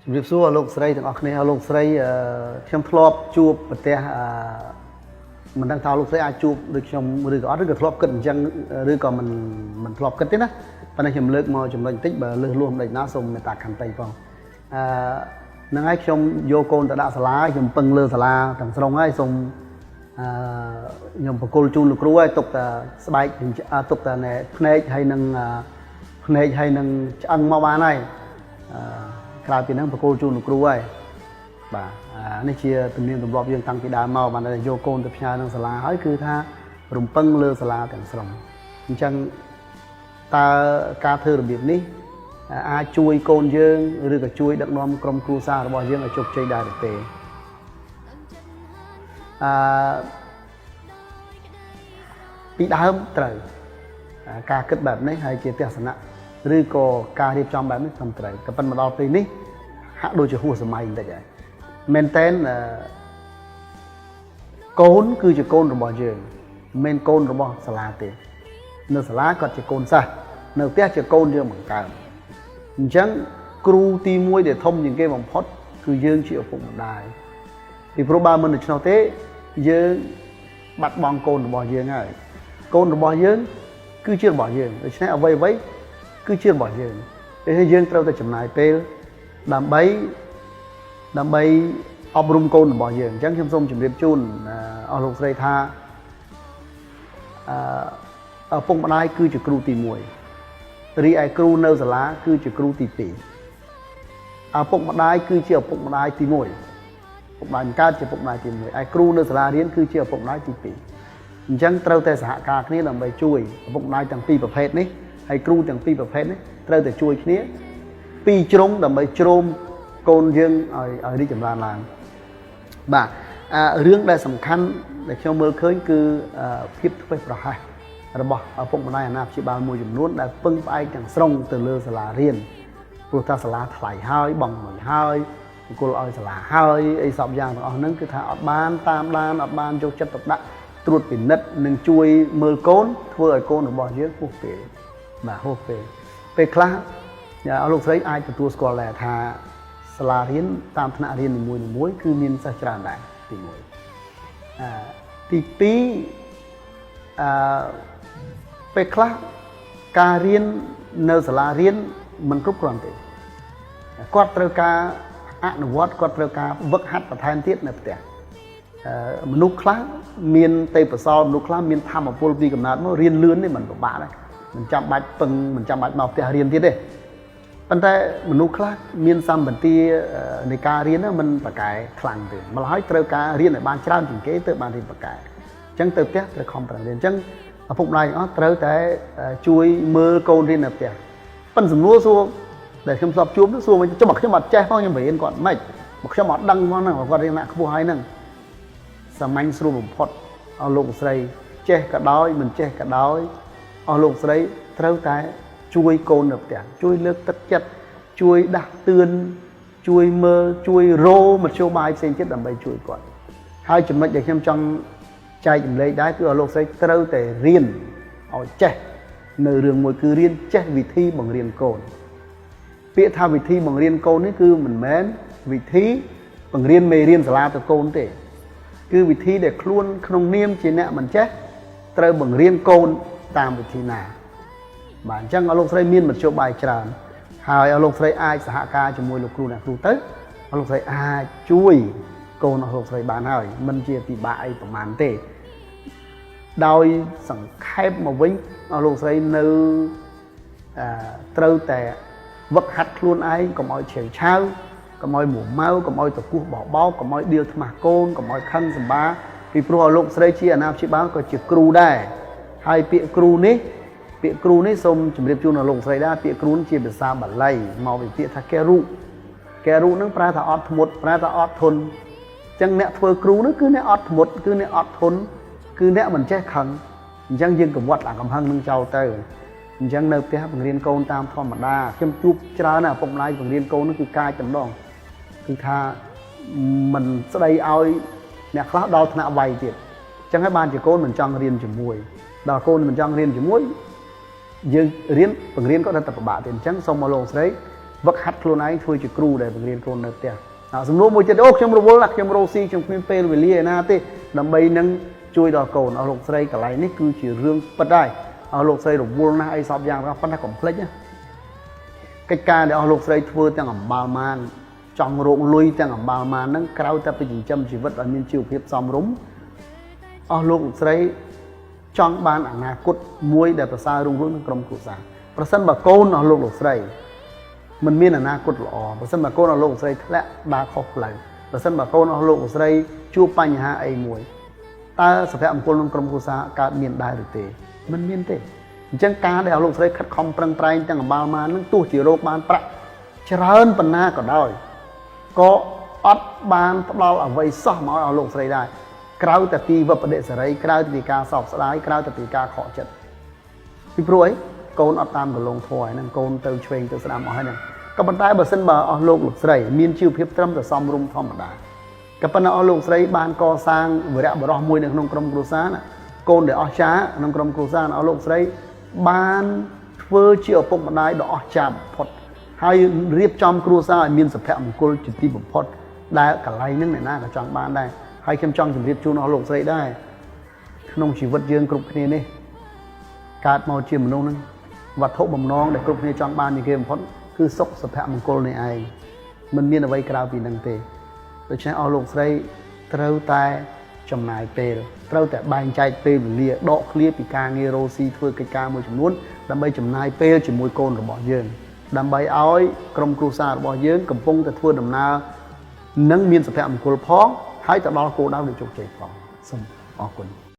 ជំរាបសួរអស់លោកស្រីទាំងអស់គ្នាអស់លោកស្រីអឺខ្ញុំធ្លាប់ជួបប្រទះអឺមិនដឹងថាលោកស្រីអាចជួបដូចខ្ញុំឬក៏អត់ឬក៏ធ្លាប់គិតអញ្ចឹងឬក៏មិនធ្លាប់គិតទេណាប៉ុន្តែខ្ញុំលើកមកចំណុចបន្តិចបើលើសលួសម្ដេចណាសូមមេត្តាខន្តីផងអឺហ្នឹងហើយខ្ញុំយកកូនទៅដាក់សាលាខ្ញុំពឹងលើសាលាទាំងស្រុងហើយសូមអឺខ្ញុំបកគលជូនលោកគ្រូហើយទុកតែស្បែកទុកតែភ្នែកហើយនឹងភ្នែកហើយនឹងឆ្អឹងមកបានហើយអឺក្រៅពីហ្នឹងបកគលជូនលោកគ្រូហើយបាទអានេះជាទំនៀមទម្លាប់យើងតាំងពីដើមមកបានតែយកកូនទៅផ្ញើនឹងសាលាហើយគឺថារំពឹងលើសាលាទាំងស្រុងអញ្ចឹងតើការធ្វើរបៀបនេះអាចជួយកូនយើងឬក៏ជួយដឹកនាំក្រុមគ្រួសាររបស់យើងឲ្យជោគជ័យដែរឬទេអឺពីដើមត្រូវការគិតបែបនេះហើយជាទស្សនៈឬក៏ការរៀបចំបែបនេះត្រឹមត្រូវតែប៉ុន្តែមកដល់ពេលនេះហាក់ដូចជាហួសសម័យបន្តិចហើយមែនតែនកូនគឺជាកូនរបស់យើងមិនមែនកូនរបស់សាលាទេនៅសាលាគាត់ជាកូនសិស្សនៅផ្ទះជាកូនយើងបង្កើតអញ្ចឹងគ្រូទី1ដែលធំជាងគេបំផុតគឺយើងជាឪពុកម្ដាយពីព្រោះបើមិនដូច្នោះទេយើងបាត់បង់កូនរបស់យើងហើយកូនរបស់យើងគឺជារបស់យើងដូច្នេះអ្វីអ្វីគឺជារបស់យើងដូច្នេះយើងត្រូវតែចំណាយពេលដើម្បីដើម្បីអប់រំកូនរបស់យើងអញ្ចឹងខ្ញុំសូមជម្រាបជូនអស់លោកស្រីថាអឺឪពុកម្ដាយគឺជាគ្រូទី1រីឯគ្រូនៅសាលាគឺជាគ្រូទី2ឪពុកម្ដាយគឺជាឪពុកម្ដាយទី1ឪពុកម្ដាយបង្កើតជាឪពុកម្ដាយទី1ឯគ្រូនៅសាលារៀនគឺជាឪពុកម្ដាយទី2អញ្ចឹងត្រូវតែសហការគ្នាដើម្បីជួយឪពុកម្ដាយទាំងពីរប្រភេទនេះហើយគ្រូទាំងពីរប្រភេទនេះត្រូវតែជួយគ្នាពីរជ្រុងដើម្បីជ្រោមកូនយើងឲ្យរីកចម្រើនឡើងបាទរឿងដែលសំខាន់ដែលខ្ញុំមើលឃើញគឺភាពធ្វេសប្រហែសរបស់ឪពុកម្ដាយអាណាព្យាបាលមួយចំនួនដែលពឹងផ្អែកទាំងស្រុងទៅលើសាលារៀនព្រោះថាសាលាថ្លៃហើយបង់លុយហើយបង្គោលឲ្យសាលាហើយអីសពយ៉ាងទាំងអស់ហ្នឹងគឺថាអត់បានតាមដានអត់បានយកចិត្តទុកដាក់ត្រួតពិនិត្យនិងជួយមើលកូនធ្វើឲ្យកូនរបស់យើងហួសពេលបាទហួសពេលពេលខ្លះអស់លោកស្រីអាចទទួលស្គាល់ដែរថាសាលារៀនតាមថ្នាក់រៀននីមួយៗគឺមានសិស្សច្រើនដែរទី1អឺទី2អឺពេលខ្លះការរៀននៅសាលារៀនមិនគ្រប់គ្រាន់ទេគាត់ត្រូវការអនុវត្តគាត់ត្រូវការវឹកហាត់បន្ថែមទៀតនៅផ្ទះមនុស្សខ្លះមានទេពកោសលមនុស្សខ្លះមានធម៌ពលពីកំណើតមករៀនលឿនទេមិនពិបាកទេមិនចាំបាច់ពឹងមិនចាំបាច់មកផ្ទះរៀនទៀតទេប៉ុន្តែមនុស្សខ្លះមានសម្បទានៃការរៀនមិនប្រកែខ្លាំងទេម្ល៉េះហើយត្រូវការរៀនឲ្យបានច្រើនជាងគេទើបបានរៀនប្រកែអញ្ចឹងទៅផ្ទះត្រូវខំប្រឹងរៀនអញ្ចឹងឪពុកម្ដាយទាំងអស់ត្រូវតែជួយមើលកូនរៀននៅផ្ទះប៉ុន្តែសំណួរសួរដែលខ្ញុំធ្លាប់ជួបសួរវិញចុះបើខ្ញុំអត់ចេះផងខ្ញុំរៀនគាត់មិនបើខ្ញុំអត់ដឹងផងហ្នឹងគាត់រៀនណាក់ខ្ពស់ហើយហ្នឹងសាមញ្ញស្រួលបំផុតអស់លោកស្រីចេះក៏ដោយមិនចេះក៏ដោយអស់លោកស្រីត្រូវតែជួយកូននៅផ្ទះជួយលើកទឹកចិត្តជួយដាស់តឿនជួយមើលជួយរោមធ្យោបាយផ្សេងទៀតដើម្បីជួយគាត់ហើយចំណុចដែលខ្ញុំចង់ចែករំលែកដែរគឺអស់លោកស្រីត្រូវតែរៀនឲ្យចេះនៅរឿងមួយគឺរៀនចេះវិធីបង្រៀនកូនពាក្យថាវិធីបង្រៀនកូននេះគឺមិនមែនវិធីបង្រៀនមេរៀនសាលាទៅកូនទេគឺវិធីដែលខ្លួនក្នុងនាមជាអ្នកមិនចេះត្រូវបង្រៀនកូនតាមវិធីណាបាទអញ្ចឹងអស់លោកស្រីមានមធ្យោបាយច្រើនហើយអស់លោកស្រីអាចសហការជាមួយលោកគ្រូអ្នកគ្រូទៅអស់លោកស្រីអាចជួយកូនអស់លោកស្រីបានហើយមិនជាពិបាកអីប្រហែលទេដោយសង្ខេបមកវិញអស់លោកស្រីនៅត្រូវតែវឹកហាត់ខ្លួនឯងកុំឲ្យឆេវឆាវកុំឲ្យមួម៉ៅកុំឲ្យតគោះបបោកកុំឲ្យដៀលថ្មាស់កូនកុំឲ្យខឹងសម្បាពីព្រោះអស់លោកស្រីជាអាណាព្យាបាលក៏ជាគ្រូដែរហើយពាក្យគ្រូនេះពាក្យគ្រូនេះសូមជម្រាបជូនដល់លោកស្រីដែរពាក្យគ្រូជាភាសាបាលីមកពីពាក្យថាកេរុកេរុនឹងប្រែថាអត់ធ្មត់ប្រែថាអត់ធន់អញ្ចឹងអ្នកធ្វើគ្រូនោះគឺអ្នកអត់ធ្មត់គឺអ្នកអត់ធន់គឺអ្នកមិនចេះខឹងអញ្ចឹងយើងកវត្តអាកំហឹងនឹងចោលទៅអញ្ចឹងនៅផ្ទះបង្រៀនកូនតាមធម្មតាខ្ញុំជួបច្រើនណាស់ឪពុកម្ដាយបង្រៀនកូននោះគឺកាចតែម្ដងគឺថាមិនស្ដីឲ្យអ្នកខ្លះដល់ថ្នាក់វាយទៀតអញ្ចឹងហើយបានជាកូនមិនចង់រៀនជាមួយដល់កូនមិនចង់រៀនជាមួយយើងរៀនបង្រៀនក៏ដល់តែពិបាកទៀតអញ្ចឹងសូមមកលោកស្រី វឹកហាត់ខ្លួនឯងធ្វើជាគ្រូដែលបង្រៀនកូននៅផ្ទះសំណួរមួយទៀតអូខ្ញុំរវល់ណាស់ខ្ញុំរកស៊ីខ្ញុំគ្មានពេលវេលាឯណាទេដើម្បីនឹងជួយដល់កូនអស់លោកស្រីកន្លែងនេះគឺជារឿងពិតដែរអស់លោកស្រីរវល់ណាស់អីសពយ៉ាងទាំងប៉ុន្តែកុំភ្លេចណាកិច្ចការដែលអស់លោកស្រីធ្វើទាំងអំបាលម៉ានចង់រកលុយទាំងអំបាលម៉ានហ្នឹងក្រៅតែពីចិញ្ចឹមជីវិតឲ្យមានជីវភាពសមរម្យអស់លោកស្រីចង់បានអនាគតមួយដែលប្រសើររុងរឿងក្នុងក្រុមគ្រួសារប្រសិនបើកូនអស់លោកលោកស្រីមិនមានអនាគតល្អប្រសិនបើកូនអស់លោកស្រីធ្លាក់ដើរខុសផ្លូវប្រសិនបើកូនអស់លោកស្រីជួបបញ្ហាអីមួយតើសុភមង្គលក្នុងក្រុមគ្រួសារកើតមានដែរឬទេមិនមានទេអញ្ចឹងការដែលអស់លោកស្រីខិតខំប្រឹងប្រែងទាំងអំបាលម៉ាននឹងទោះជារោគបានប្រាក់ច្រើនប៉ុណ្ណាក៏ដោយក៏អត់បានផ្ដល់អ្វីសោះមកឲ្យអស់លោកស្រីដែរក្រៅតែពីវប្បដិសេរីក្រៅតែពីការសោកស្ដាយក្រៅតែពីការខកចិត្តពីព្រោះអីកូនអត់តាមកលងធွာហ្នឹងកូនទៅឆ្វេងទៅស្ដាំអស់ហើយហ្នឹងក៏ប៉ុន្តែបើសិនបើអស់លោកលោកស្រីមានជីវភាពត្រឹមតែសមរម្យធម្មតាក៏ប៉ុន្តែអស់លោកស្រីបានកសាងវរៈបរោះមួយនៅក្នុងក្រុមគ្រួសារណាកូនដែលអស្ចារ្យក្នុងក្រុមគ្រួសារអស់លោកស្រីបានធ្វើជាឪពុកម្ដាយដ៏អស្ចារ្យបំផុតហើយរៀបចំគ្រួសារឲ្យមានសុភមង្គលជាទីបំផុតដែលកន្លែងហ្នឹងអ្នកណាក៏ចង់បានដែរហើយខ្ញុំចង់ជម្រាបជូនអស់លោកស្រីដែរក្នុងជីវិតយើងគ្រប់គ្នានេះកើតមកជាមនុស្សហ្នឹងវត្ថុបំណងដែលគ្រប់គ្នាចង់បានជាងគេបំផុតគឺសុខសុភមង្គលនេះឯងមិនមានអ្វីក្រៅពីនឹងទេដូច្នេះអស់លោកស្រីត្រូវតែចំណាយពេលត្រូវតែបែងចែកពេលវេលាដកឃ្លាពីការងាររោស៊ីធ្វើកិច្ចការមួយចំនួនដើម្បីចំណាយពេលជាមួយកូនរបស់យើងដើម្បីឲ្យក្រុមគ្រួសាររបស់យើងកំពុងតែធ្វើដំណើរនិងមានសុភមង្គលផងហើយទៅដល់គោលដៅដ៏ជោគជ័យផងសូមអរគុណ។